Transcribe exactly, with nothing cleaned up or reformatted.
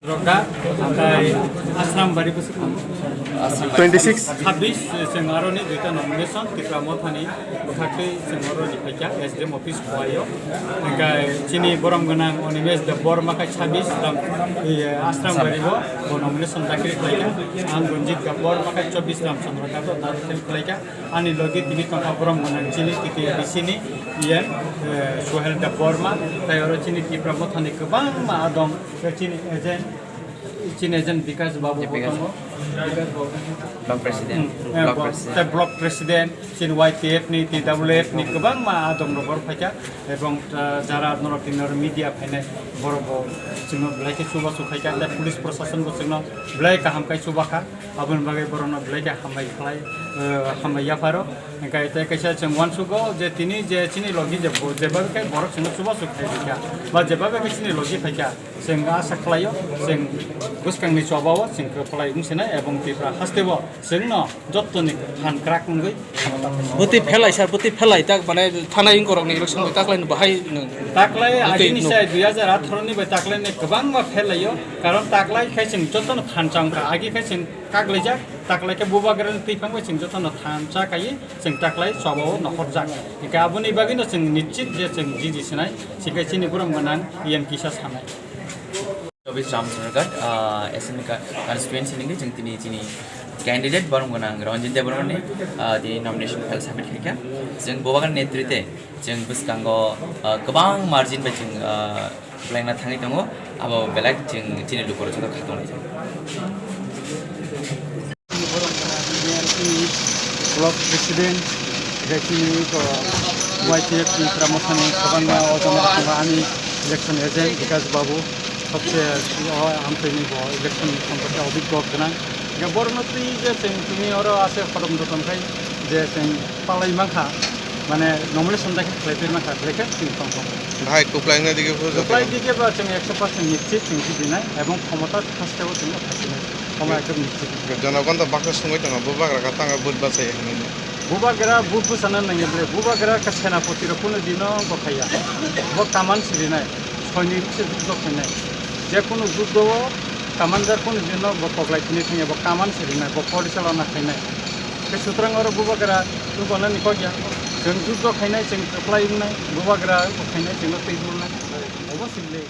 Rokda, tai Asram Bari bwswk twenty six. Sabbish, chwng aroni duita nomination, Tipra Mothani bwkhaktwi chwng aroni phaikha, S D M office Khowai-o. Hwnkhe chini borom gwnang Animesh Debbarma khai sabbish ram, eh, Asram Bari-o bo nomination dakhil khlaikha. Ang Ranjit Debbarma khai chobbish ram Chandra Kato dakhil khlaikha. Ani logi tini tongkha borom gwnang chini T T A D C ni E M, eh, Sohel Debbarma, tai oro chini Tipra Mothani kwbangma adong, chini agent, chini agent Bikash Babu bo tongo. Bikash Babu. Block President. Hmm, eh, block bo-, President. Tai block President, chini Y T F ni, T W F ni kwbangma adong rok oro phaikha, ebong, ah, jara norok tini oro media phainai borok bo chwngno belai khe chubachu khaikha, tai police proshashan bo chwngno belai kaham khai chubakha. Aboni bagwi borokno belai khe hambai khlai, eh, hambai yapharo. Hwnkhe tei kaisa chwng uansugo je tini je chini logi je bo-, jeba khe borok chwngno chubachu khai phaikha, ba jeba khe chini logi phaikha, chwng asa khlaio, chwng bwskangni chobao chwng kwplai wng sinai, ebong Tripura hasteo chwngno jottoni phan kwrak wngwi. Bwtwi phelai sir, bwtwi phelai tak, mane, thanai wngkorokni election bai taklaino bahai nwng. Taklai bwtwi agini nuk- sai dui hajar atharo ni bai taklaini kwbangma phelaio, karon taklai khai chwng jotono thansa wngkha, agi khai chwng kaklaijak, taklai khe bubagrani twiphang bai chwng jotono thansa kaiwi chwng taklai chobao nokhorjak. Hwnkhe aboni bagwino chwng nischit je chwng jiji sinai, hwnkhe chini borom gwnang E M kisa sanai. Chobbish Ramchandra Ghat, ah, assembly co-, constituency ningkhe chwng tini chini candidate borom gwnang Ranjit Debbarmani, ah, tini nomination file submit khaikha. Chwng bubagrani netritwe chwng bwskango, ah, kwbang margin bai chwng, ah, belai no thangwi tongo, abo belai chwng chini lukurok joto kha tonglaijak. Block President, hwnkhe chini, o, Y T F ni Tripura Mothani kwbangma o jama tongo ani election agent Bikash Babu, sabse o amtwini bo election ni sompake obiggo gwnang. Hwnkhe borokno twi je chwng tini oro ase hodom dodom khai je chwng palai mankha, mane nomination dakhil khlai pai mankha, belai khe chwng tong tong. Bahai kwplai wngna digi phuru joto. Kwplai digi ba chwng ekso percent nischit chwng jibinai ebong khomota hasteo chwngno phasinai. Khoma ekdom nischit. Jonogon to baksa sungwi tongo, bubagra kha tanga vote bachai hinwi. Bubagra vote bwchana nangya ble, bubagra kha senapoti rok kunu dino bo khaiya. Bo kaman sirinai, soinik se juddo khainai. Je kunu juddo o kamanjar kunu dino bo koklai thini thangya, bo kaman sirinai, bo porichalona khainai. Khe sutrang oro bubagra tugonani kok ya. Chwng juddo khainai, chwng kwplai wngnai, bubagra bo khainai, chwngno twi bulnai. Obo sibli.